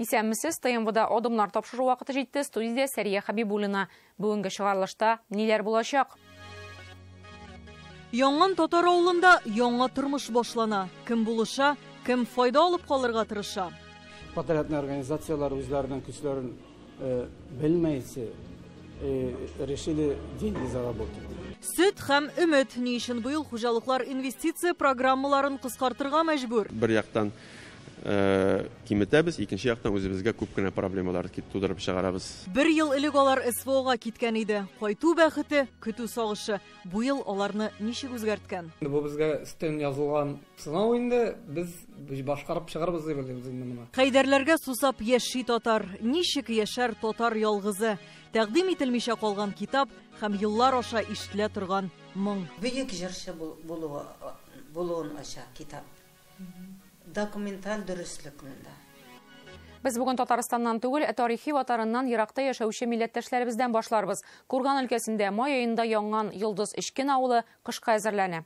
Исәнмесез, ТМВда адымнар тапшыру вакыты җитте. Студиядә Сәрия Хабибуллина. Бүгенге чыгарылышта ниләр булачак? Янган татар авылында яңа тормыш башлана. Кем булыша, кем файда алып калырга тырыша. Подрядный организациялар үзләренең көчләрен белмәйсе, решили деньги заработать. Сөт һәм өмет. Ни өчен быел хуҗалыклар инвестиция программаларын кыскартырга мәҗбүр? Бер яктан киметәбез, икенче яктан үзебезгә күп кенә проблемалар тудырып чыгарабыз. Бер ел элек алар СВОга киткән иде. Кайту бәхете, көтү сагышы. Бу ел аларны ничек үзгәрткән? Бу безгә өстән язылган сынау инде, без башкарып чыгарбыз дип уйлыйбыз инде моны. Хәйдәрләргә сусап яши татар. Ничек яшәр татар ялгызы? Тәкъдим ителмичә калган китап һәм еллар аша ишетелә торган моң. Бөек җырчы булуын ача китап. Документаль дөреслек монда. Без бүген Татарстаннан түгел, ә тарихи ватаныннан еракта яшәүче милләттәшләребездән башларбыз. Курган өлкәсендә май аенда янган Йолдыз Эчкен авылы кышка әзерләнә.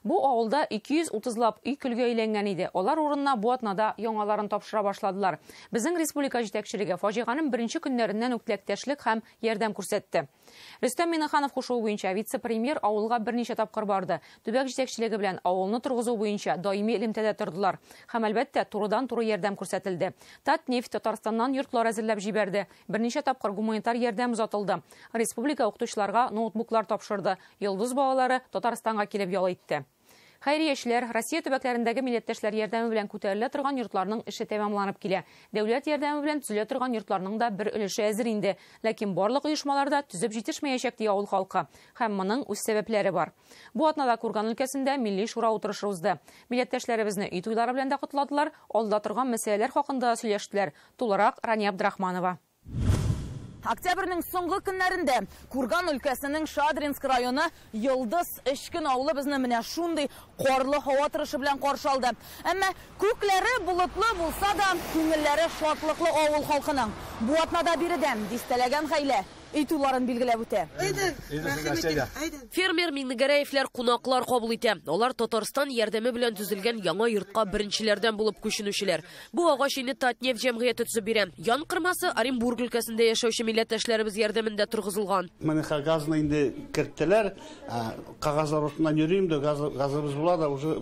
Бу авылда 230лап өй көлгә әйләнгән иде. Алар урынына бу атнада яңаларын тапшыра башладылар. Безнең республика җитәкчелеге фаҗиганең беренче көннәреннән үк теләктәшлек һәм ярдәм күрсәтте. Рөстәм Миңнеханов кушуы буенча вице-премьер авылга берничә тапкыр барды. Төбәк җитәкчелеге белән авылны торгызу буенча даими элемтәдә тордылар. Һәм әлбәттә, турыдан-туры ярдәм күрсәтелде. Татнефть Татарстаннан йортлар әзерләп җибәрде. Берничә тапкыр гуманитар ярдәм озатылды. Республика укытучыларга ноутбуклар тапшырды. Йолдыз балалары Татарстанга килеп ял итте. Хәйриячеләр Россия төбәкләрендәге милләттәшләр ярдәме белән күтәрелә торган йортларның эше тәмамланып килә. Дәүләт ярдәме белән төзелә торган йортларның да бер өлеше әзер инде. Ләкин барлык оешмалар да төзеп җитешмәячәк, ди авыл халкы. Һәм моның үз сәбәпләре бар. Бу атнада Курган өлкәсендә Милли шура утырышы узды. Милләттәшләребезне өй туйлары белән дә котладылар, алда торган мәсьәләләр хакында сөйләштеләр. Тулырак Рания Абдрахманова. Октябрьнең соңгы көннәрендә Курган өлкәсенең Шадринск районы Йолдыз Эчкен авылы безне менә шундый карлы һава торышы белән каршы алды. Әмма күкләре болытлы булса да, күңелләре шатлыклы авыл халкының. Бу атнада биредә дистәләгән гаилә өй туйларын билгеләп үтә. Фермер Миңнегәрәевләр кунаклар кабул итә. Алар Татарстан ярдәме белән төзелгән яңа йортка беренчеләрдән булып күченүчеләр. Бу агач өйне Татнефть җәмгыяте төзеп бирә. Ян кырмасы Оренбург өлкәсендә яшәүче милләттәшләребез ярдәмендә торгызылган. Менә газны инде керттеләр. Кагазлар артыннан йөрим дә, газыбыз була да уже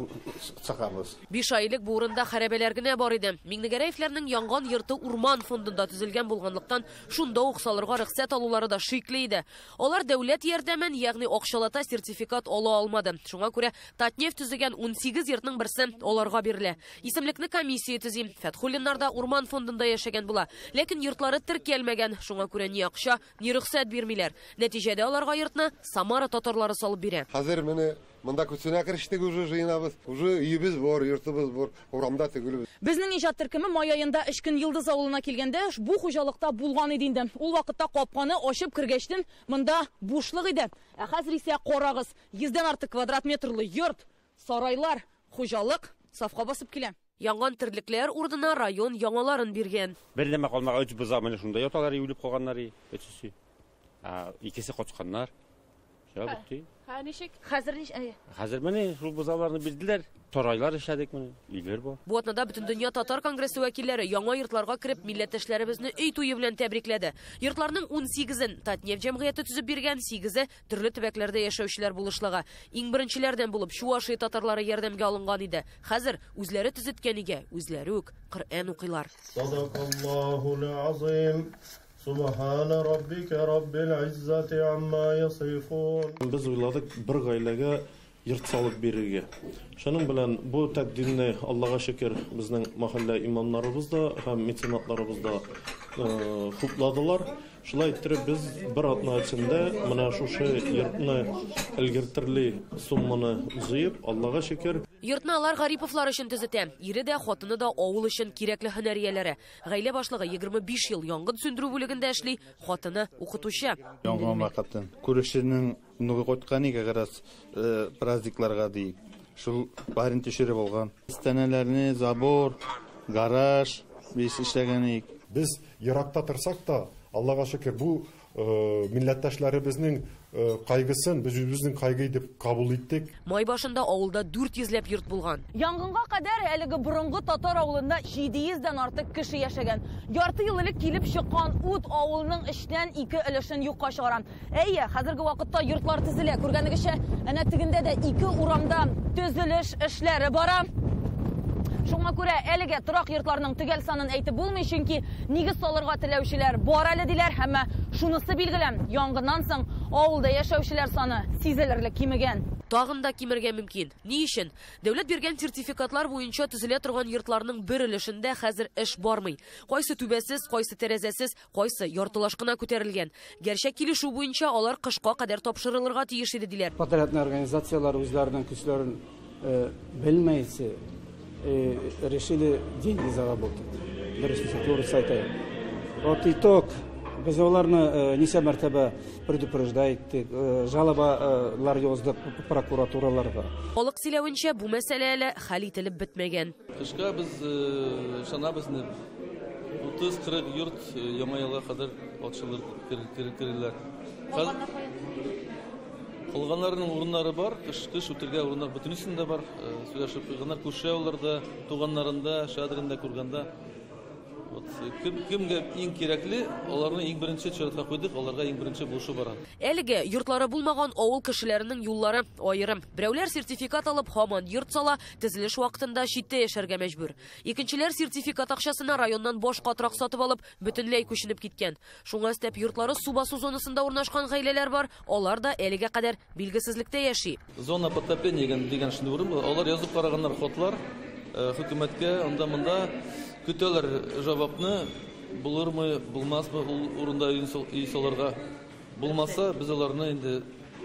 чыгабыз. 5 ай элек бу урында хәрабәләр генә бар иде. Миңнегәрәевләрнең янган йорты урман фондында төзелгән булганлыктан шунда ук салырга рөхсәт алулары да шикле иде. Алар дәүләт ярдәмен, ягъни акчалата сертификат ала алмады. Шуңа күрә Татнефть төзегән 18 йортның берсе аларга бирелә. Исемлекне комиссия төзи. Фәтхуллиннар да урман фондында яшәгән була. Ләкин йортлары теркәлмәгән. Шуңа күрә ни акча, ни рөхсәт бирмиләр. Нәтиҗәдә аларга йортны Самара татарлары салып бирә. Хәзер менә монда күченә керештек, уже җыенабыз. Уже өебез бар, йортыбыз бар, урамда түгелбез. Безнең иҗат төркеме май аенда Эчкен Йолдыз авылына килгәндә бу хуҗалыкта булган иде инде. Ул вакытта капканы ачып кергәчтен монда бушлык иде. Ә хәзер исә карагыз, 100дән артык квадрат метрлы йорт, сарайлар, хуҗалык сафка басып килә. Янган терлекләр урынына район яңаларын биргән. Бер нәмә калмаган, өч бозау менә шунда яталар, үлеп калганнар, өчесе. Икесе качканнар. Шулай бетте. Ха, ничек? Хәзер ничек? Хәзер менә шул бозауларны бирделәр. Сарайлар эшләдек менә, өйләр бар. Бу атнада Бөтендөнья татар конгрессы вәкилләре яңа йортларга кереп милләттәшләребезне өй туе белән тәбрикләде. Йортларның 18-ен Татнефть җәмгыяте төзеп биргән, 8-е төрле төбәкләрдә яшәүчеләр булышлыгы. Иң беренчеләрдән булып Чуашия татарлары ярдәмгә алынган иде. Хәзер үзләре төзеткән өйгә үзләре үк Коръән укыйлар. Садакаллахул азим. Субхана раббика раббил иззати амма ясифун. Без уйладык бер гаиләгә йорт салып бирергә. Шуның белән бу тәкъдимне Аллага шөкер безнең мәхәллә имамнарыбыз да һәм меценатларыбыз да хупладылар. Шулай иттереп без бер атна эчендә менә шушы йортны элгертерле сумманы җыеп, Аллага шөкер. Йортны алар Гариповлар өчен төзетә. Ире дә, хатыны да авыл өчен кирәкле һөнәр ияләре. Гаилә башлыгы 25 ел янгын сүндерү бүлегендә эшли, хатыны укытучы. Янгын вакытын күршенең внугы кайткан иде как раз праздникларга дип. Шул барын төшереп алган. Стеналарны, забор, гараж без эшләгән идек. Без еракта торсак та, Аллага шөкер, бу милләттәшләребезнең кайгысын без үзебезнең кайгы дип кабул иттек. Май башында авылда 400 ләп йорт булган. Янгынга кадәр әлеге борынгы татар авылында 700 дән артык кеше яшәгән. Ярты ел элек килеп чыккан ут авылның 3-тән 2 өлешен юкка чыгара. Әйе, хәзерге вакытта йортлар төзелә. Күргәнегезчә, әнә тегендә дә 2 урамда төзелеш эшләре бара. Шуңа күрә әлегә торак йортларның төгәл санын әйтеп булмый, чөнки нигез салырга теләүчеләр бар әле диләр, әмма шунысы билгеле, янгыннан соң авылда яшәүчеләр саны сизелерлек кимегән. Тагын да кимергә мөмкин. Ни өчен? Дәүләт биргән сертификатлар буенча төзелә торган йортларның бер өлешендә хәзер эш бармый. Кайсы түбәсез, кайсы тәрәзәсез, кайсы яртылаш кына күтәрелгән. Гәрчә килешү буенча алар кышка кадәр тапшырылырга тиеш иде диләр. Подрядный организациялар үзләренең көчләрен белмәйсе решили деньги заработать. Вот итог. Без аларны ничә мәртәбә предупреждать иттек, жалобалар яздык прокуратураларга. Халык сөйләвенчә, бу мәсьәлә әле хәл ителеп бетмәгән. Кышка без ышанабыз, 30-40 йорт яңа елга кадәр ачылыр, керерләр. Калганнарының урыннары бар, кыш үтергә урыннар бөтенесендә бар. Сөйләшеп куйганнар, күрше авылларда, туганнарында, Шадринда, Курганда. Вот, кемгә иң кирәкле, аларны иң беренче чиратка куйдык, аларга иң беренче булышу бара. Әлегә йортлары булмаган авыл кешеләренең юллары аерым. Берәүләр сертификат алып һаман йорт сала, төзелеш вакытында читтә яшәргә мәҗбүр. Икенчеләр сертификат акчасына районнан башка торак сатып алып, бөтенләй күченеп киткән. Шуңа өстәп йортлары су басу зонасында урнашкан гаиләләр бар, алар да әлегә кадәр билгесезлектә яши. Зона подтопления дигән шундый урын бар. Алар язып караганнар хатлар, хөкүмәткә, анда монда көтәләр җавапны, булырмы, булмасмы ул урында өй салырга. Булмаса, без аларны инде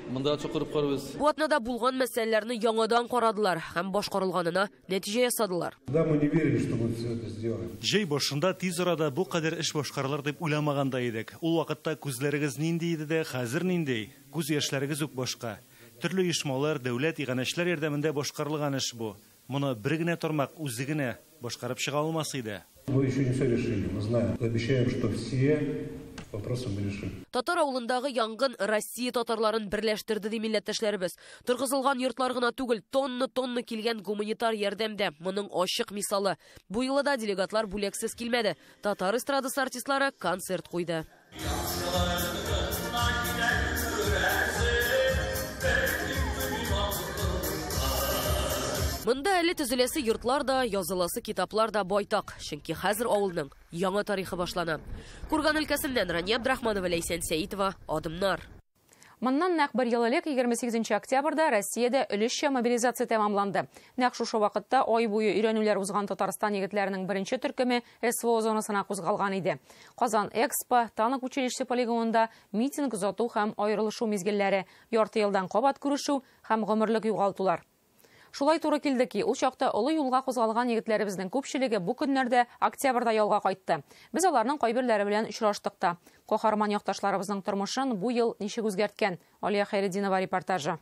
монда чакырып карыйбыз. Бу атнада булган мәсьәләләрне яңадан карадылар һәм башкарылганына нәтиҗә ясадылар. Да, мы не верили, что мы все это сделаем. Җәй башында тиз арада бу кадәр эш башкарылыр дип уйламаган да идек. Ул вакытта күзләрегез нинди иде дә, хәзер нинди? Күз яшьләрегез үк башка. Төрле оешмалар, дәүләт иганәчеләр ярдәмендә башкарылган эш бу. Моны бер генә тармак үзе генә башкарып чыга алмас иде. Мы еще не все решили, мы знаем. Обещаем, что все вопросы мы решим. Татар авылындагы янгын Россия татарларын берләштерде ди милләттәшләребез. Торгызылган йортлар гына түгел, тонна-тонна килгән гуманитар ярдәм дә моның ачык мисалы. Бу юлы да делегатлар бүләксез килмәде. Татар эстрадасы артистлары концерт куйды. Монда әле төзеләсе йортлар да, языласы китаплар да байтак, чөнки хәзер авылның яңа тарихы башлана. Курган өлкәсеннән Рания Абдрахманова, Ләйсән Сәитова, Адымнар. Моннан нәкъ бер ел элек, 28 октябрьдә Россиядә өлешчә мобилизация тәмамланды. Нәкъ шушы вакытта ай буе өйрәнүләр узган Татарстан егетләренең беренче төркеме СВО зонасына кузгалган иде. Казан Экспо, танк училище полигонында митинг озату һәм аерылышу мизгелләре, ярты елдан кабат күрешү һәм гомерлек югалтулар. Шулай туры килде ки, ул чакта олы юлга кузгалган егетләребезнең күпчелеге бу көннәрдә октябрьдә ялга кайтты. Без аларның кайберләре белән очраштык та. Каһарман якташларыбызның тормышын бу ел ничек үзгәрткән? Алия Хәйретдинова репортажы.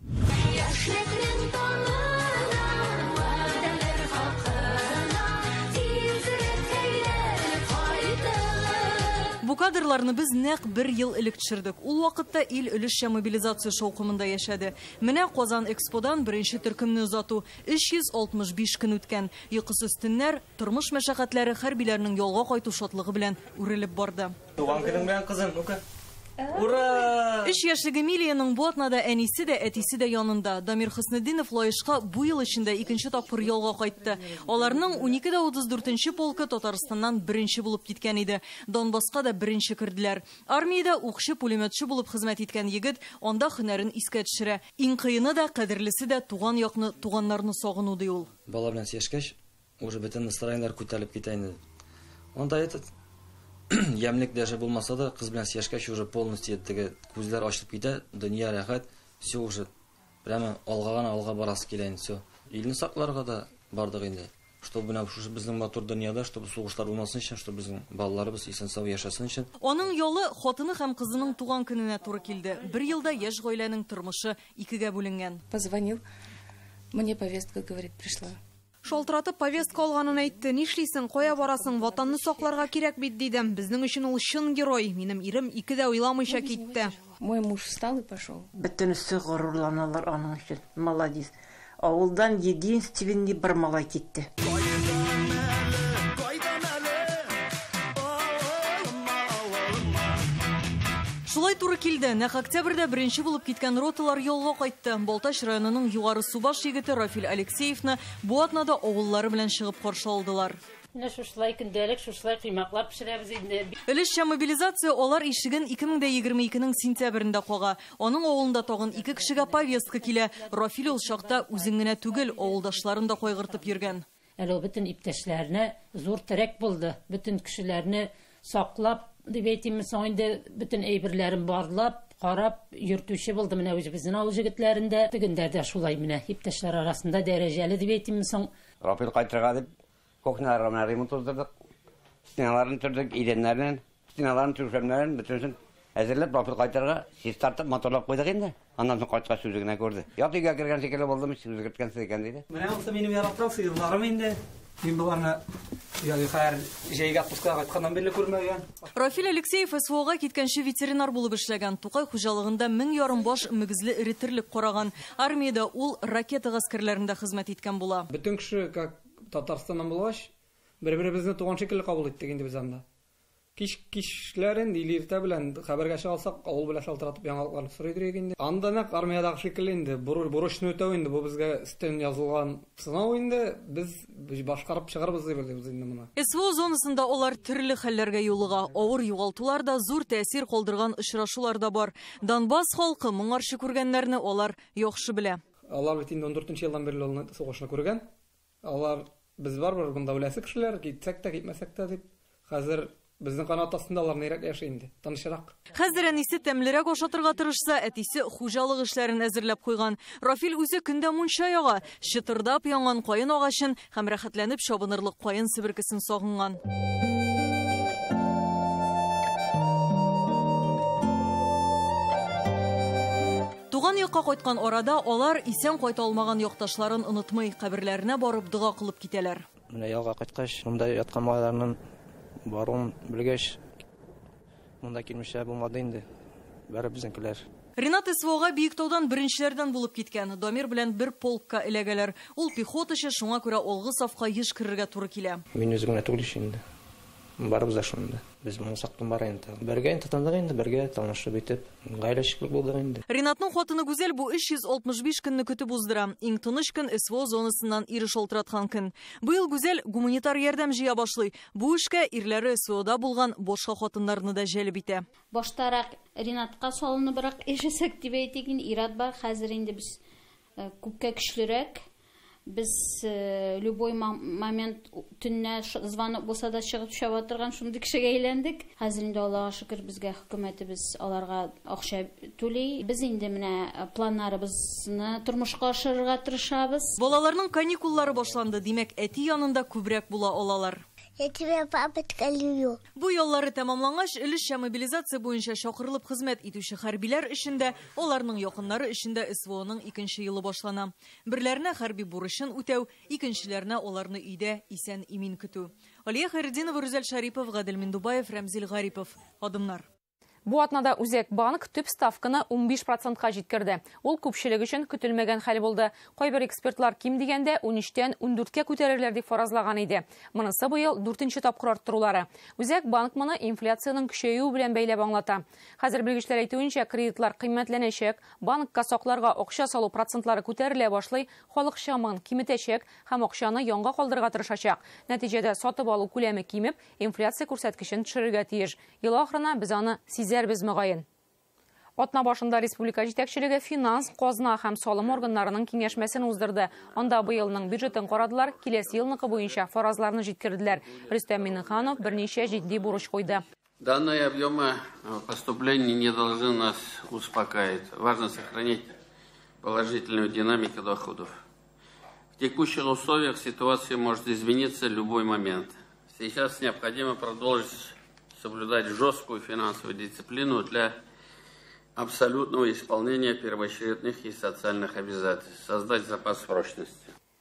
Бу кадрларны без нәкъ бер ел элек төшердек. Ул вакытта ил өлешчә мобилизация шаукымында яшәде. Менә Казан Эксподан беренче төркемне озату 365 көн үткән. Йокысыз төннәр, тормыш мәшәкатьләре хәрбиләрнең ялга кайту шатлыгы белән үрелеп барды. Туган көнең белән, кызым, ну-ка. Ура! 3 яшьлек Эмилиянең бу атнада әнисе дә, әтисе дә янында. Дамир Хөснетдинов Лаешка бу ел эчендә икенче тапкыр ялга кайтты. Аларның 12-34 полкы Татарстаннан беренче булып киткән иде. Донбасска да беренче керделәр. Армиядә укчы, пулеметчы булып хезмәт иткән егет анда һөнәрен искә төшерә. Иң кыены да, кадерлесе дә туган якны, туганнарны сагыну ди ул. Бала белән сөйләшкәч, уже бөтен настроениеләр күтәрелеп китә инде. Анда этот ямьлек даже булмаса да, кыз белән сөйләшкәч уже полностью теге күзләр ачылып китә, дөнья рәхәт, все уже прямо алга гына алга барасы килә инде, все. Илне сакларга да бардык инде. Чтобы менә шушы безнең матур дөньяда, чтобы сугышлар булмасын өчен, чтобы безнең балаларыбыз исән-сау яшәсен өчен. Аның ялы хатыны һәм кызының туган көненә туры килде. Бер елда яшь гаиләнең тормышы икегә бүленгән. Позвонил, мне повестка, говорит, пришла. Шалтыратып повестка алганын әйтте. Нишлисең, кая барасың, ватанны сакларга кирәк бит, диде. Безнең өчен ул чын герой. Минем ирем ике дә уйламыйча китте. Мой муж встал и пошел. Бөтенесе горурланалар аның өчен. Молодец. Авылдан единственный бер малай китте. Шулай туры килде. Нәкъ октябрьдә беренче булып киткән роталар ялга кайтты. Балтач районының Югары Субаш егете Рафил Алексеевны бу атнада авыллары белән чыгып каршы алдылар. Менә шушылай көндәлек, шушылай коймаклар пешерәбез инде. Өлешчә мобилизация алар ишеген 2022-нең сентябрендә кага. Аның авылында тагын 2 кешегә повестка килә. Рафил ул чакта үзен генә түгел, авылдашларын да кайгыртып йөргән. Әле ул бөтен иптәшләренә зур терәк булды. Бөтен кешеләрне саклап, дип әйтимме соң инде, бөтен әйберләрен барлап, карап йөртүче булды. Менә үзебезнең авыл егетләрендә, тегендә дә шулай менә иптәшләр арасында дәрәҗәле дип әйтимме соң. Рафил кайтырга дип кухняларга менә ремонт уздырдык. Стеналарын төрдек, идәннәрен, стеналарын, түшәмнәрен бөтенесен әзерләп Рафил кайтырга чистартып, матурлап куйдык инде. Аннан соң кайткач сүзе генә күрде. Ят өйгә кергән шикелле булдым, үзгәрткәнсез икән диде. Менә монысы минем яраткан сыерларым инде. Мин боларны хәер җәйгә отпускага кайтканнан бирле күрмәгән. Рафил Алексеев СВОга киткәнче ветеринар булып эшләгән. Тукай хуҗалыгында 1500 баш мөгезле эре терлек караган. Армиядә ул ракета гаскәрләрендә хезмәт иткән була. Бөтен кеше как Татарстаннан булгач, бер-беребезне туган шикелле кабул иттек инде без анда. Кичләрен или иртә белән хәбәргә чыга алсак, авыл белән шалтыратып яңалыкларны сорый идек инде. Анда нәкъ армиядәге шикелле инде, бурычны үтәү инде, бу безгә өстән язылган сынау инде, без башкарып чыгарбыз дип уйлыйбыз инде моны. СВО зонасында алар төрле хәлләргә юлыга, авыр югалтулар да, зур тәэсир калдырган очрашулар да бар. Донбасс халкы моңарчы күргәннәрне алар яхшы белә. Алар бит инде 14 елдан бирле ул сугышны күргән. Алар без барыбер монда үләсе кешеләр, китсәк тә, китмәсәк тә дип. Хәзер безнең канат астында алар нирәк яши инде, тынычрак. Хәзер әнисе тәмлерәк ашатырга тырышса, әтисе хуҗалык эшләрен әзерләп куйган. Рафил үзе көндә мунча яга, чытырдап янган каен агачын һәм рәхәтләнеп чабынырлык каен себеркесен сагынган. Туган якка кайткан арада алар исән кайта алмаган якташларын онытмый, каберләренә барып дога кылып китәләр. Менә ялга кайткач, монда яткан малайларның баруын белгәч, монда килмешә булмады инде. Бары безнекеләр. Ринат СВОга Биектаудан беренчеләрдән булып киткән. Дамир белән бер полкка эләгәләр. Ул пехотачы, шуңа күрә алгы сафка еш керергә туры килә. Мин үзем генә түгел инде. Барыбыз да шунда. Без моны сактым бар инде. Бергә инде тотындык инде, бергә танышып итеп, гаилә шикелле булдык инде. Ринатның хатыны Гүзәл бу 365 көнне көтеп уздыра. Иң тыныч көн СВО зонасыннан ире шалтыраткан көн. Быел Гүзәл гуманитар ярдәм җыя башлый. Бу эшкә ирләре СВОда булган башка хатыннарны да җәлеп итә. Баштарак Ринатка салыныбрак яшәсәк дип әйтик инде, ир-ат бар. Хәзер инде без күпкә көчлерәк. Без любой момент төннә звонок булса да чыгып чаба торган шундый кешегә әйләндек. Хәзер инде Аллага шөкер, безгә хөкүмәтебез аларга акча түли. Без инде менә планнарыбызны тормышка ашырырга тырышабыз. Балаларның каникуллары башланды, димәк, әти янында күбрәк була алалар. Я тебя, папочка, люблю. Бу яллары тәмамлангач, өлешчә мобилизация буенча чакырылып хезмәт итүче хәрбиләр өчен дә, аларның якыннары өчен дә СВОның икенче елы башлана. Берләренә хәрби бурычын үтәү, икенчеләренә аларны өйдә исән-имин көтү. Алия Хайретдинова, Рүзәл Шарипов, Гадел Миндубаев, Рәмзил Гарипов. Адымнар. Бу атнада Үзәк банк төп ставканы 15%-ка җиткерде. Ул күпчелек өчен көтелмәгән хәл булды. Кайбер экспертлар ким дигәндә 13-тән 14-кә күтәрерләр дип фаразлаган иде. Монысы быел 4-нче тапкыр арттырулары. Үзәк банк моны инфляциянең көчәюе белән бәйләп аңлата. Хәзер белгечләр әйтүенчә, кредитлар кыйммәтләнәчәк, банкка сакларга акча салу процентлары күтәрелә башлый, халык чамын киметәчәк һәм акчаны янга калдырырга тырышачак. Нәтиҗәдә сатып алу күләме кимеп, инфляция күрсәткечен төшерергә тиеш. Ел ахырына без аны сизәрбез мөгаен. Атна башында республика җитәкчелеге финанс, казна һәм салым органнарының киңәшмәсен уздырды. Анда быелның бюджетын карадылар, киләсе елныкы буенча фаразларны җиткерделәр. Рөстәм Миңнеханов берничә җитди бурыч куйды. Данные объемы поступлений не должны нас успокаивать. Важно сохранить положительную динамику доходов. В текущих условиях ситуация может измениться в любой момент. Сейчас необходимо продолжить соблюдать жесткую финансовую дисциплину для абсолютного исполнения первоочередных и социальных обязательств, создать запас прочности.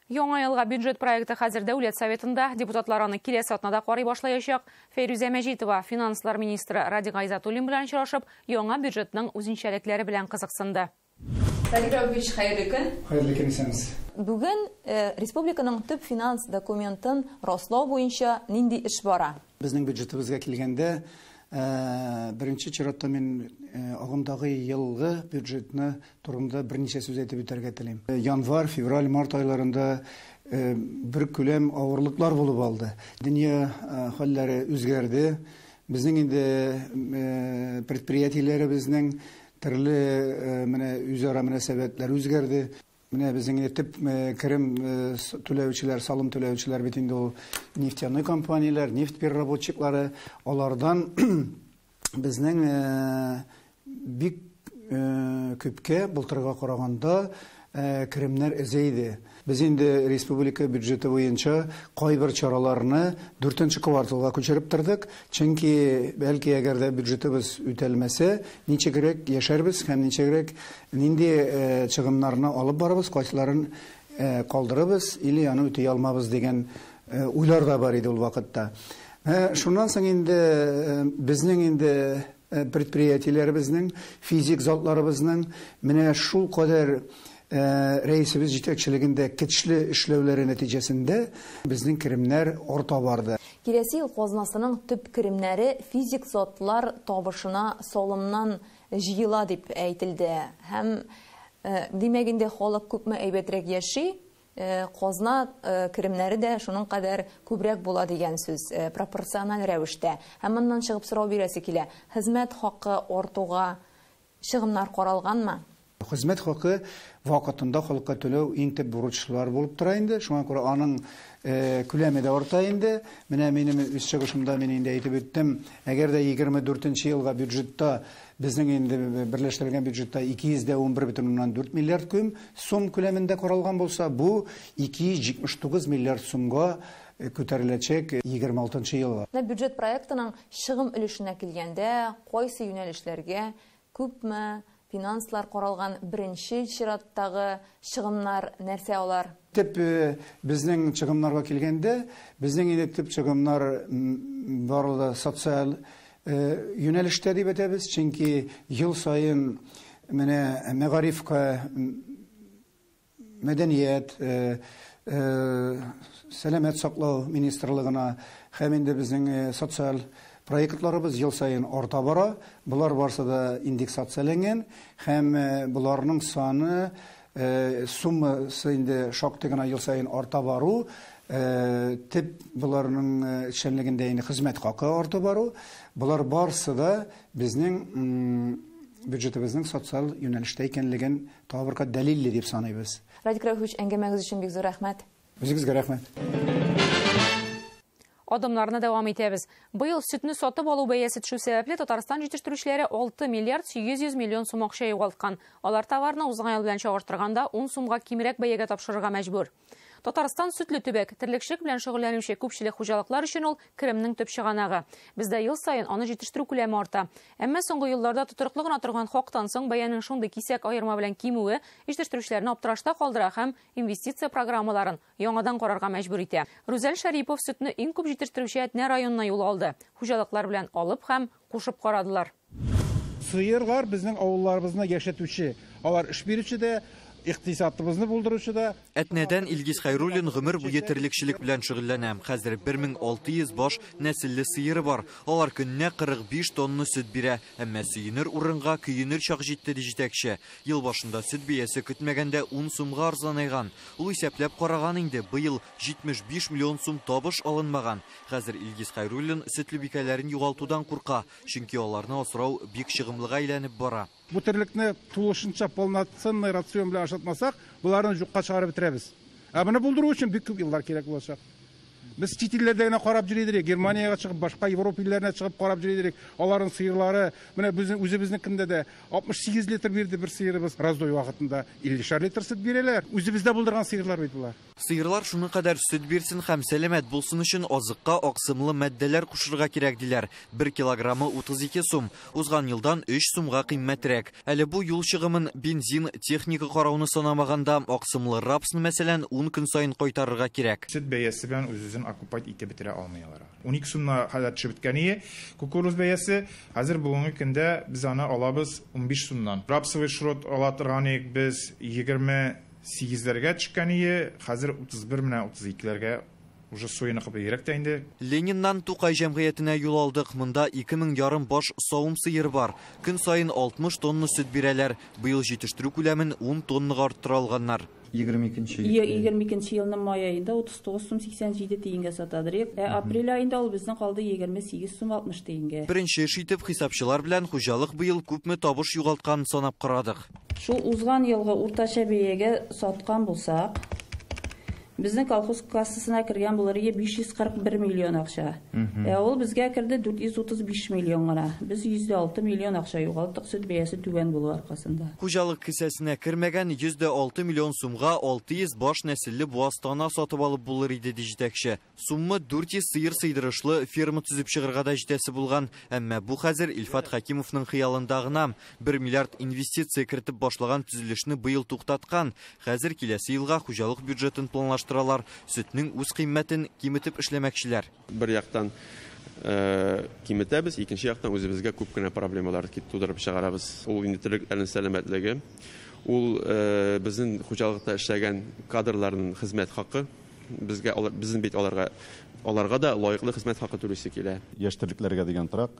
Яңа елга бюджет проекты хәзер Дәүләт Советында. Депутатлар аны киләсе атнада карый башлаячак. Фәйрүзә Мәҗитова финанслар министры Радик Гайзатуллин белән очрашып, яңа бюджетның үзенчәлекләре белән кызыксынды. Радик Рәүфович, хәерле көн. Хәерле көн, исәнмесез. Бүген республиканың төп финанс документын раслау буенча нинди эш бара? Безнең бюджетыбызга килгәндә, беренче чиратта мин агымдагы елгы бюджетны турында берничә сүз әйтеп үтәргә телим. Январь, февраль, март айларында бер күләм авырлыклар булып алды. Дөнья хәлләре үзгәрде. Безнең инде предприятиеләребезнең төрле менә үзара мөнәсәбәтләр үзгәрде. Менә безнең инде төп керем түләүчеләр, салым түләүчеләр бит инде ул нефтяной компанияләр, нефть переработчиклары, алардан безнең бик күпкә былтырга караганда керемнәр әзәйде. Без инде республика бюджеты буенча кайбер чараларны 4нче кварталга күчереп тордык, чөнки бәлки әгәр дә бюджетыбыз үтәлмәсә, ничегрәк яшәрбез һәм ничегрәк нинди чыгымнарны алып барабыз, кайсыларын калдырабыз или аны үти алмабыз дигән уйлар да бар иде ул вакытта. Шуннан соң инде безнең инде предприятиеләребезнең, физик затларыбызның менә шул кадәр рәисебез җитәкчелегендә көчле эшләүләре нәтиҗәсендә безнең керемнәр арта барды. Киләсе ел казнасының төп керемнәре физик затлар табышына салымнан җыела дип әйтелде. Һәм димәк инде халык күпме әйбәтрәк яши, казна керемнәре дә шуның кадәр күбрәк була дигән сүз, пропорциональ рәвештә. Һәм моннан чыгып сорау бирәсе килә. Хезмәт хакы артуга чыгымнар каралганмы? Хезмәт хакы вакытында халыкка түләү иң төп бурычлар булып тора инде. Шуңа күрә аның күләме дә арта инде. Менә минем үз чыгышымда мин инде әйтеп үттем, әгәр дә 24 елга бюджетта безнең инде берләштерелгән бюджетта 211,4 миллиард сум күләмендә каралган булса, бу 279 миллиард сумга күтәреләчәк 26 елга. Менә бюджет проектының чыгым өлешенә килгәндә, кайсы юнәлешләргә күпме финанслар каралган, беренче чираттагы чыгымнар нәрсә алар? Төп безнең чыгымнарга килгәндә, безнең инде төп чыгымнар барлыгы социаль юнәлештә дип әйтәбез, чөнки ел саен менә мәгарифкә, мәдәният, сәламәт саклау министрлыгына һәм инде безнең социаль проектларыбыз ел саен арта бара. Булар барсы да индексацияләнгән һәм буларның саны, суммасы инде шактый гына ел саен арта бару. Төп буларның эшчәнлегендә инде хезмәт хакы арта бару. Булар барсы да безнең бюджетыбызның социаль юнәлештә икәнлеген тагы бер кат дәлилли дип саныйбыз. Радик Рәүфович, әңгәмәгез өчен бик зур рәхмәт. Үзегезгә рәхмәт. Адымнарны дәвам итәбез. Быел сөтне сатып алу бәясе төшү сәбәпле Татарстан җитештерүчеләре 6 миллиард 800 миллион сум акча югалткан. Алар товарны узган ел белән чагыштырганда 10 сумга кимрәк бәягә тапшырырга мәҗбүр. Татарстан сөтле төбәк, терлекчелек белән шөгыльләнүче күпчелек хуҗалыклар өчен ул керемнең төп чыганагы. Бездә ел саен аны җитештерү күләме арта. Әмма соңгы елларда тотрыклы гына торган хактан соң бәянең шундый кисәк аерма белән кимүе җитештерүчеләрне аптырашта калдыра һәм инвестиция программаларын яңадан карарга мәҗбүр итә. Рүзәл Шәрипов сөтне иң күп җитештерүче Әтнә районына юл алды. Хуҗалыклар белән алып һәм кушып карадылар. Сыерлар безнең авылларыбызны яшәтүче, алар эш бирүче дә, икътисадыбызны булдыручы да. Әтнәдән Илгиз Хәйруллин гомер буе терлекчелек белән шөгыльләнә. Хәзер 1600 баш нәселле сыеры бар. Алар көненә 45 тонна сөт бирә. Әмма сөенер урынга көенер чак җитте, ди җитәкче. Ел башында сөт бәясе көтмәгәндә 10 сумга арзанайган. Ул исәпләп караган инде, быел 75 миллион сум табыш алынмаган. Хәзер Илгиз Хәйруллин сөтле бикәләрен югалтудан курка, чөнки аларны асрау бик чыгымлыга әйләнеп бара. Бу терлекне тулышынча полноценный рацион белән ашатмасак, буларны юкка чыгарып бетерәбез. Ә моны булдыру өчен бик күп еллар кирәк булачак. Без чит илләрдә генә карап йөри идек, Германиягә чыгып, башка Европа илләренә чыгып карап йөри идек. Аларның сыерлары, менә безнең үзебезнекендә дә 68 литр бирде бер сыерыбыз, раздой вакытында 50 литр сөт бирәләр. Үзебездә булдырган сыерлар бит болар. Сыерлар шуны кадәр сөт бирсен һәм сәламәт булсын өчен азыкка аксымлы матдәләр кушырга кирәк диләр. 1 килограммы 32 сум, узган елдан 3 сумга кыйммәтрәк. Әле бу юл чыгымын, бензин, техника карауны санамаганда аксымлы рапсны мәсәлән 10 көн саен кайтарырга кирәк. Сөт бәясе белән үз-үзен окупать итеп бетерә алмый алар. 12 сумна хәзер төшеп беткән кукуруз бәясе, хәзер бүгенге көндә без аны алабыз 15 сумнан. Рапсовый шрот ала торган идек без 28-ләргә төшкән ие, хәзер 31 менә 32-ләргә уже сояныкы бигрәк тә инде. Лениннан Тукай җәмгыятенә юл алдык. Монда 2500 баш савым сыер бар. Көн саен 60 тонна сөт бирәләр. Быел җитештерү күләмен 10 тоннага арттыра алганнар. 22 елның май аенда 39 сум 87 тиенгә сатадыр. Ә апрель аенда ул безнең калды 28 сум 60 тиенгә. Беренче эш итеп хисапчылар белән хуҗалык быел күпме табыш югалтканын санап карадык. Шул узган елгы уртача бәягә саткан булсак, безнең колхоз кассасына кергән булыр 541 миллион акча. Ә ул безгә керде 435 миллион гына. Без 106 миллион акча югалттык сөт бәясе түбән булу аркасында. Хуҗалык кесәсенә кермәгән 106 миллион сумга 600 баш нәселле буаз тана сатып алып булыр иде, ди җитәкче. Сумма 400 сыер сыйдырышлы ферма төзеп чыгарга да җитәсе булган. Әмма бу хәзер Илфат Хәкимовның хыялында гына. 1 миллиард инвестиция кертеп башлаган төзелешне быел туктаткан. Хәзер киләсе елга хуҗалык бюджетын планлаштыралар. Сөтнең үз кыйммәтен киметеп эшләмәкчеләр. Бер яктан киметәбез, икенче яктан үзебезгә күп кенә проблемалар тудырып чыгарабыз. Ул инде терлекләрнең сәламәтлеге, ул безнең хуҗалыкта эшләгән кадрларның хезмәт хакы. Безгә безнең бит аларга да лаеклы хезмәт хакы түлисе килә. Яшь терлекләргә дигән торак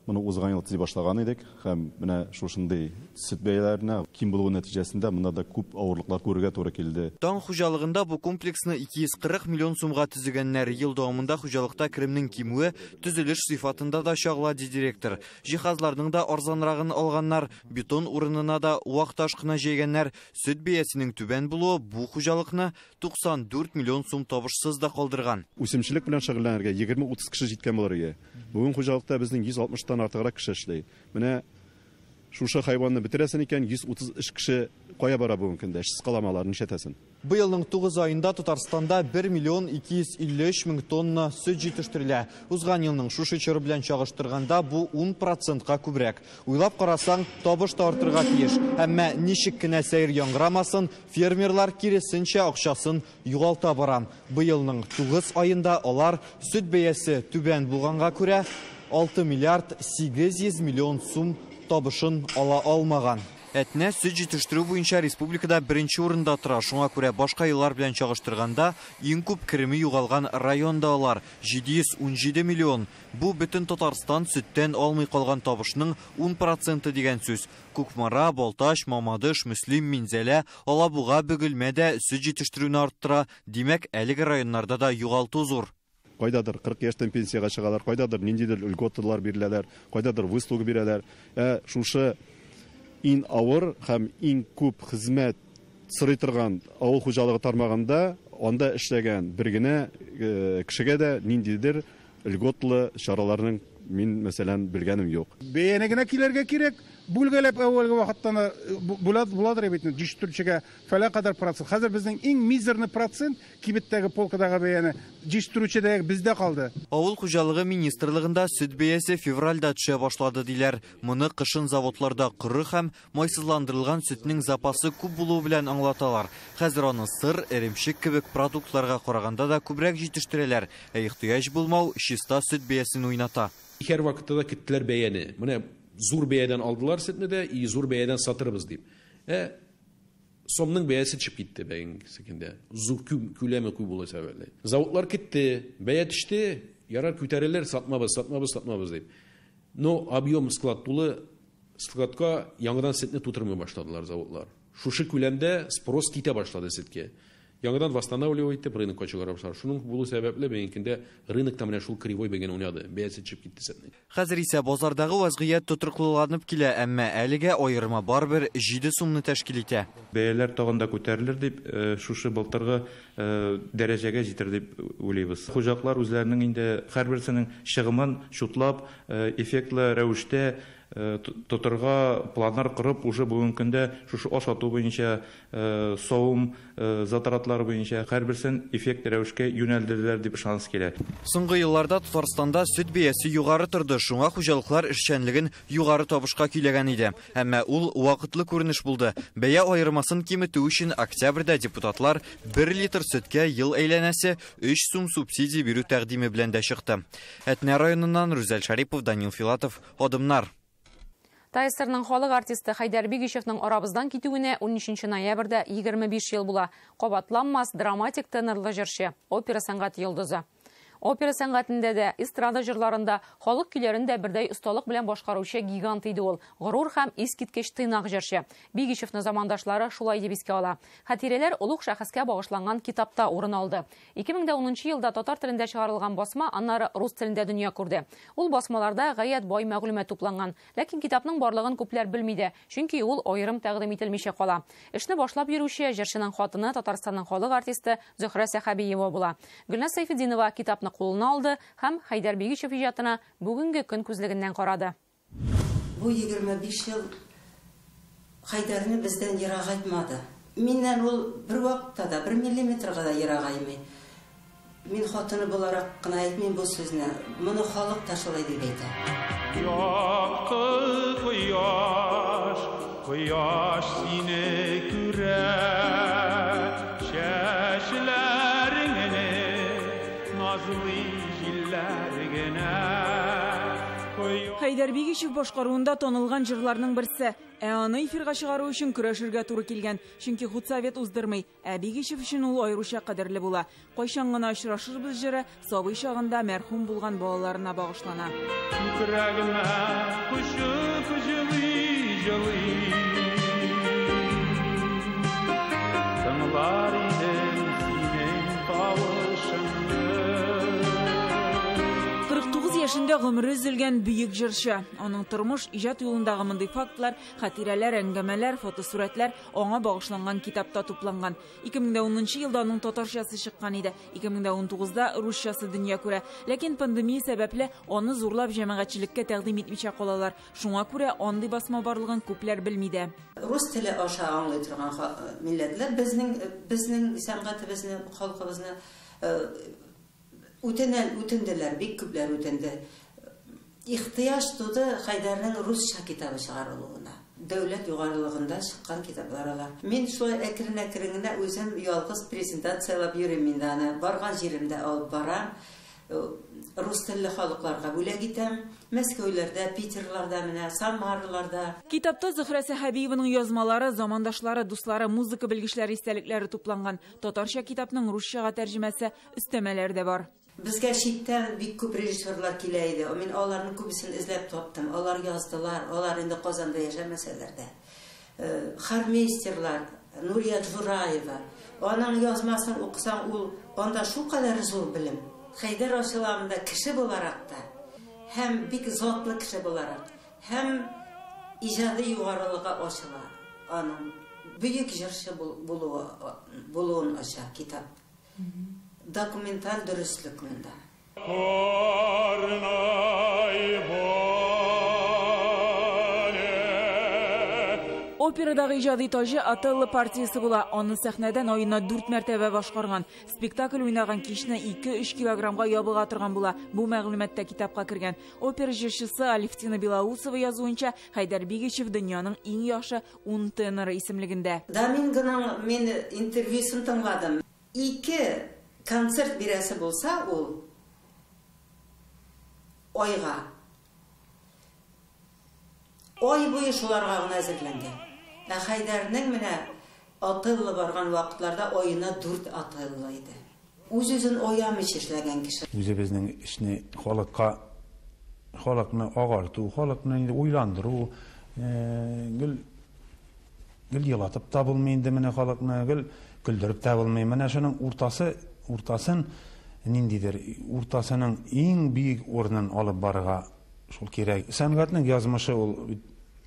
моны узган ел төзи башлаган идек һәм менә шушындый сөт бәяләренә ким булуы нәтиҗәсендә монда да күп авырлыклар күрергә туры килде. Таң хуҗалыгында бу комплексны 240 миллион сумга төзегәннәр. Ел дәвамында хуҗалыкта керемнең кимүе төзелеш сыйфатында да чагыла, ди директор. Җиһазларның да арзанрагын алганнар, бетон урынына да вак таш кына җәйгәннәр. Сөт бәясенең түбән булуы бу хуҗалыкны 94 миллион сум табышсыз да калдырган. Үсемчелек белән шөгыльләнергә 20-30 кеше җиткән булыр иде. Бүген хуҗалыкта безнең 160 артыграк кеше эшли. Менә шушы хайванны бетерәсен икән, 133 кеше кая бара бүгенге көндә? Эшсез калам алар, нишләтәсен? Быелның 9 аенда Татарстанда 1 миллион 253 мең тонна сөт җитештерелә. Узган елның шушы чоры белән чагыштырганда бу 10%-ка күбрәк. Уйлап карасаң, табыш та артырга тиеш. Әмма ничек кенә сәер яңгырамасын, фермерлар киресенчә акчасын югалта бара. Быелның 9 аенда алар сөт бәясе түбән булганга күрә 6 миллиард 800 миллион сум табышын ала алмаган. Әтнә сөт җитештерү буенча республикада беренче урында тора. Шуңа күрә башка еллар белән чагыштырганда иң күп кереме югалган районда алар 717 миллион. Бу бөтен Татарстан сөттән алмый калган табышның 10% дигән сүз. Кукмара, Балтач, Мамадыш, Мөслим, Минзәлә, Алабуга, Бөгелмә дә сөт җитештерүне арттыра. Димәк, әлеге районнарда да югалту зур. Кайдадыр 40 яшьтән пенсиягә чыгалар, кайдадыр ниндидер льготалар биреләләр, кайдадыр выслуга бирәләр. Ә шушы иң авыр һәм иң күп хезмәт сорый торган авыл хуҗалыгы тармагында анда эшләгән бер генә кешегә дә ниндидер льготлы чараларның мин, мәсәлән, белгәнем юк. Бәяне генә килергә кирәк, бүлгәләп әүвәлге вакыттан буладыр бит, җитештерүчегә фәлән кадәр процент. Хәзер безнең иң мизерный процент кибеттәге полкадагы бәяне җитештерүчедә бездә калды. Авыл хуҗалыгы министрлыгында сөт бәясе февральдә төшә башлады диләр. Моны кышын заводларда коры һәм майсызландырылган сөтнең запасы күп булуы белән аңлаталар. Хәзер аны сыр, эремчек кебек продуктларга караганда да күбрәк җитештерәләр. Ә ихтыяҗ булмау чиста сөт бәясен уйната. Һәр вакытта да киттеләр бәяне. Менә зур бәядән алдылар сөтне дә, и зур бәядән сатырбыз дип. Сомның бәясе төшеп китте бәйгесе көндә. Зур күләме күп булу сәбәпле. Заводлар китте, бәя төште, ярар күтәрелер, сатмабыз, сатмабыз, сатмабыз дип. Но объем склад тулы, складка яңадан сөтне тутырмый башладылар заводлар. Шушы күләмдә спрос китә башлады сөткә. Яңадан восстанавливать итеп рынокка чыгара башлар. Шуның булу сәбәпле бүгенге көндә рынокта менә шул кривой бүген уйнады. Бәясе төшеп китте сөтнең. Хәзер исә базардагы вазгыять тотрыклыланып килә, әмма әлегә аерма барыбер 7 сумны тәшкил итә. Бәяләр тагын да күтәрелер дип, шушы былтыргы дәрәҗәгә җитер дип уйлыйбыз. Хуҗалыклар үзләренең инде һәрберсенең чыгымын чутлап, эффектлы рәвештә тотырга планнар корып, уже бүгенге көндә шушы ашату буенча, савым затратлары буенча һәрберсен эффект рәвешкә юнәлдерделәр дип ышаныс килә. Соңгы елларда Татарстанда сөт бәясе югары торды, шуңа хуҗалыклар эшчәнлеген югары табышка көйләгән иде. Әмма ул вакытлы күренеш булды. Бәя аермасын киметү өчен октябрьдә депутатлар 1 литр сөткә ел әйләнәсе 3 сум субсидия бирү тәкъдиме белән дә чыкты. Әтнә районыннан Рүзәл Шарипов, Данил Филатов, Адымнар. ТАССРның халык артисты Хәйдәр Бигичевның арабыздан китүенә 13 ноябрьдә 25 ел була. Кабатланмас драматик тенорлы җырчы, опера сәнгате йолдызы. Опера сәнгатендә дә, эстрада җырларында, халык көйләрен дә бердәй осталык белән башкаручы гигант иде ул. Горур һәм искиткеч тыйнак җырчы. Бигичевны замандашлары шулай дип искә ала. Хатирәләр олуг шәхескә багышланган китапта урын алды. 2010 елда татар телендә чыгарылган басма аннары рус телендә дөнья күрде. Ул басмаларда гаять бай мәгълүмат тупланган. Ләкин китапның барлыгын күпләр белми дә, чөнки ул аерым тәкъдим ителмичә кала. Эшне башлап йөрүче җырчының хатыны Татарстанның халык артисты Зөһрә Сәхәбиева була. Гөлназ Сәйфетдинова китапны кулына алды һәм Хәйдәр Бигичев иҗатына бүгенге көн күзлегеннән карады. Бу 25 ел Хәйдәрне бездән ерагайтмады. Миннән ул бер вакытта да, бер миллиметрга да ерагаймый. Мин хатыны буларак кына әйтмим бу сүзне. Моны халык та шулай дип әйтә. Якты кояш, кояш сине күрә, чәчләреңне назлы җилләр генә. Хәйдәр Бигичев башкаруында танылган җырларның берсе. Ә аны эфирга чыгару өчен көрәшергә туры килгән, чөнки худсовет уздырмый. Ә Бигичев өчен ул аеруча кадерле була. Кайчан гына очрашырбыз җыры сабый чагында мәрхүм булган балаларына багышлана. Күкрәгемә кочып җылый-җылый, тыңлар идем синең тавышыңны. 49 яшендә гомере өзелгән бөек җырчы. Аның тормыш, иҗат юлындагы мондый фактлар, хатирәләр, әңгәмәләр, фотосурәтләр аңа багышланган китапта тупланган. 2010 елда аның татарчасы чыккан иде. 2019-да русчасы дөнья күрә. Ләкин пандемия сәбәпле аны зурлап җәмәгатьчелеккә тәкъдим итмичә калалар. Шуңа күрә андый басма барлыгын күпләр белми дә. Рус теле аша аңлый торган милләтләр безнең сәнгатебезне, халкыбызны үтенделәр, бик күпләр үтенде. Ихтыяҗ туды Хәйдәрнең русча китабы чыгарылуына. Дәүләт югарылыгында чыккан китаплар алар. Мин шулай әкрен-әкрен генә үзем ялгыз презентацияләп йөрим инде аны. Барган җиремдә алып барам. Рус телле халыкларга бүләк итәм. Мәскәүләрдә, Питерларда, менә Самараларда. Китапта Зөһрә Сәхәбиеваның язмалары, замандашлары, дуслары, музыка белгечләре истәлекләре тупланган. Татарча китапның русчага тәрҗемәсе, өстәмәләр дә бар. Безгә читтән бик күп режиссерлар килә иде. Мин аларның күбесен эзләп таптым. Алар яздылар, алар инде Казанда яшәмәсәләр дә. Хормейстерлар, Нурия Джураева. Аның язмасын укысаң, ул анда шулкадәр зур белем. Хәйдәр ачыламында кеше буларак та, һәм бик затлы кеше буларак, һәм иҗади югарылыгы ачыла. Аның бөек җырчы булуын ача китап. Документаль дөреслек монда. Операдагы иҗади таҗы Отелло партиясе була. Аны сәхнәдән аена 4 мәртәбә башкарган. Спектакль уйнаган кичне 2-3 килограммга ябыга торган була. Бу мәгълүмат та китапка кергән. Опера җырчысы Алевтина Белоусова язуынча, Хәйдәр Бигичев дөньяның иң яхшы 10 теноры исемлегендә. Домингоның мин интервьюсын тыңладым. 2 концерт бирәсе булса, ул айга. Ай буе шуларга гына әзерләнгән. Ә Хәйдәрнең менә Отелло барган вакытларда аена 4 Отелло иде. Үз-үзен аямыйча эшләгән кеше. Үзебезнең эшне халыкка, халыкны агарту, халыкны инде уйландыру, гел елатып та булмый инде менә халыкны, гел көлдереп тә булмый. Менә шуның уртасы, уртасын ниндидер уртасының иң бөек урынын алып барырга шул кирәк. Сәнгатьнең язмышы ул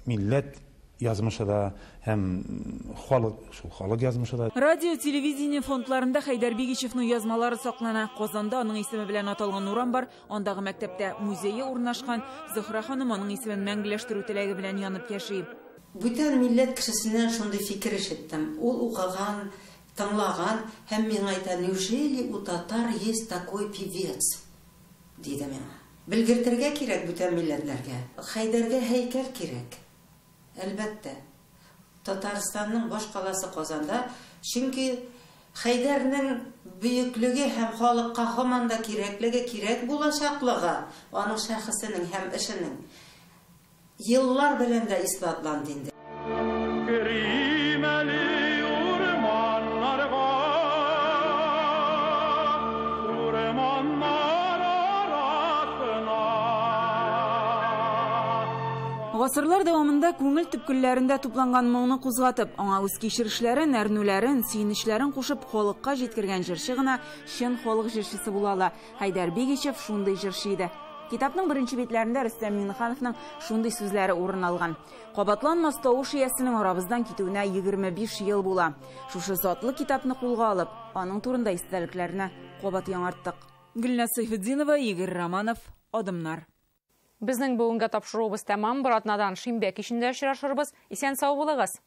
милләт язмышы да һәм халык, шул халык язмышы да. Радио, телевидение фондларында Хәйдәр Бигичевның язмалары саклана. Казанда аның исеме белән аталган урам бар. Андагы мәктәптә музее урнашкан. Зөһрә ханым аның исемен мәңгеләштерү теләге белән янып яши. Бүтән милләт кешесеннән шундый фикер ишеттем. Ул укыган, тыңлаган һәм миңа әйтә, неужели у татар есть такой певец? Диде миңа. Белгертергә кирәк бүтән милләтләргә. Хәйдәргә һәйкәл кирәк. Әлбәттә. Татарстанның баш каласы Казанда, чөнки Хәйдәрнең бөеклеге һәм халыкка һаман да кирәклеге, кирәк булачаклыгы аның шәхесенең һәм эшенең еллар белән дә исбатланды инде. Керим әле урманнарга, урманнар арасына. Гасырлар дәвамында күңел төпкелләрендә тупланган моңны кузгатып, аңа үз кичерешләрен, әрнүләрен, сөенечләрен кушып халыкка җиткергән җырчы гына чын халык җырчысы була ала. Хәйдәр Бигичев шундый җырчы иде. Китапның беренче битләрендә Рөстәм Миңнехановның шундый сүзләре урын алган. Кабатланмас тавыш иясенең арабыздан китүенә 25 ел була. Шушы затлы китапны кулга алып, аның турында истәлекләрне кабат яңарттык. Гөлназ Сайфетдинова, Игорь Романов, Адымнар. Безнең бүгенге тапшыруыбыз тәмам. Бер атнадан шимбә кичендә очрашырбыз. Исән сау булыгыз.